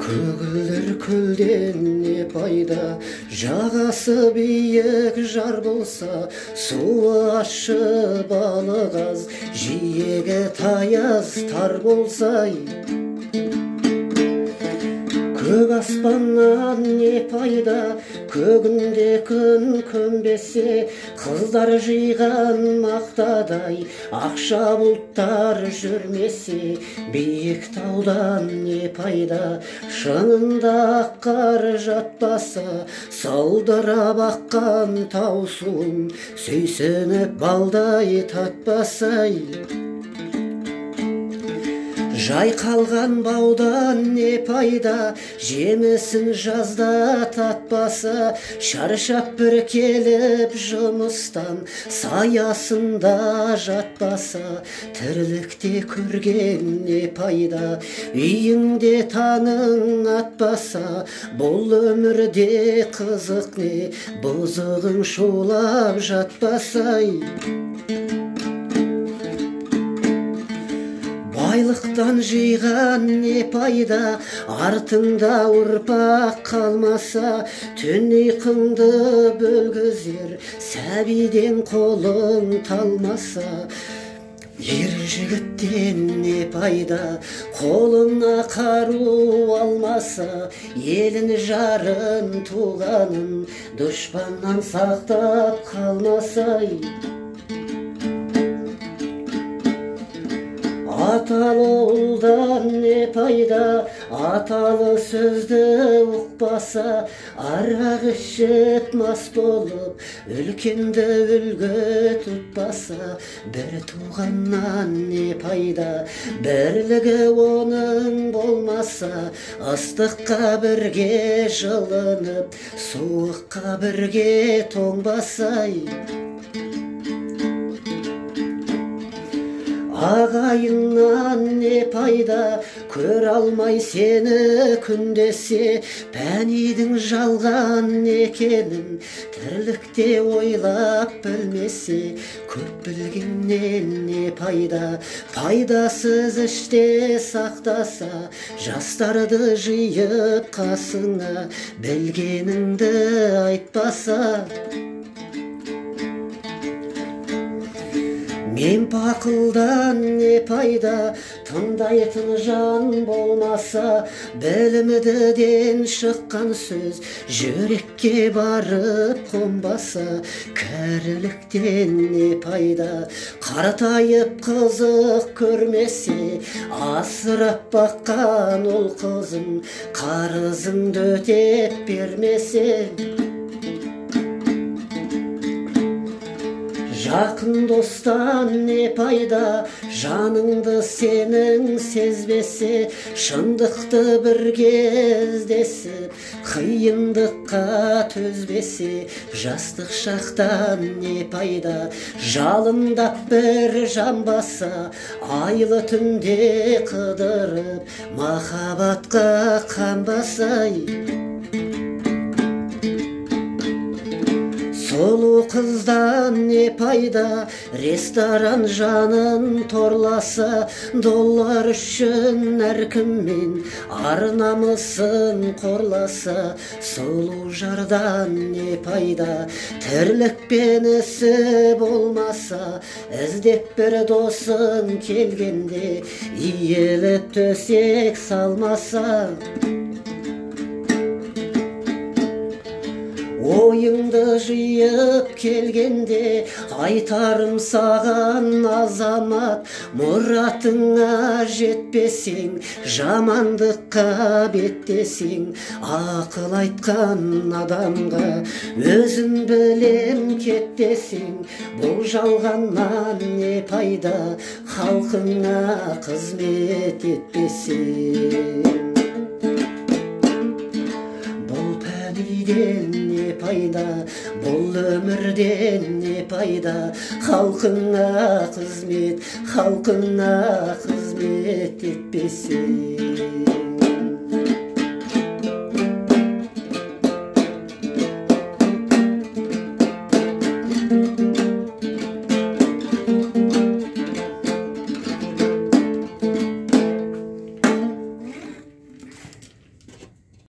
Көгілдір көлден не пайда, жағасы биік жар болса, суы ащы балық аз, жиегі таяз тар болса. Көк аспаннан не пайда, көгінде күн көнбесе, қыздар жиған мақтадай, ақша бұлттар жүрмесе, биік таудан не пайда, шыңында ақ қар жатпаса, сылдырап аққан тау суын сүйсініп балдай татпасай. Жайқалған баудан не пайда, жемісін жазда татпаса, шаршап бір келіп жұмыстан, саясында жатпаса, тірлікте көрген не пайда, үйіңде таңың атпаса, бұл өмірде қызық не, бұзығың шулап жатпасай. Байлықтан жиған не пайда, артыңда ұрпақ қалмаса, түн ұйқыңды бөлгізер, сәбиден қолың талмаса. Ер жігіттен не пайда, қолына қару алмаса, елін жарын туғанын дұшпаннан сақтап қалмасай. Аталы ұлдан не пайда, аталы сөзді ұқпаса, арақ ішіп мас болып, үлкенді үлгі тұтпаса, бір туғаннан не пайда, бірлігі оның болмаса, ыстыққа бірге жылынып, суыққа бірге тоңбасай. Ағайыннан не пайда, көр алмай сені күндесе, пәнидің жалған екенін тірлікте ойлап білмесе, көп білгеннен не пайда, пайдасыз іште сақтаса, жастарды жиып қасыңа, білгеніңді айтпаса. Мен пақылдан не пайда, тыңдайтын жан болмаса, білімдіден шыққан сөз жүрекке барып қонбаса, кәріліктен не пайда, қартайып қызық көрмесе, асырап баққан ол қызын қарызыңды өтеп бермесе. Жақын достан не пайда, жаныңды сенің сезбесе, шындықты бірге іздесіп, қиындыққа төзбесе, жастық шақтан не пайда, жалындап бір жанбаса, айлы түнде қыдырып, махаббатқа қанбасай. Сұлу қыздан не пайда, ресторан жанын торласа, доллар үшін әркіммен ар намысын қорласа, сұлу жардан не пайда, тірлікпен ісі болмаса, іздеп бір досың келгенде иіліп төсек салмаса. Ойыңды жиып келгенде айтарым саған азамат, мұратыңа жетпесең, жамандыққа беттесең, ақыл айтқан адамға өзін білем кет десең, бұл жалғаннан не пайда, халқыңа қызмет етпесең. Бұл пәниден не пайда, бұл өмірден не пайда, халқыңа қызмет, халқыңа қызмет етпесең.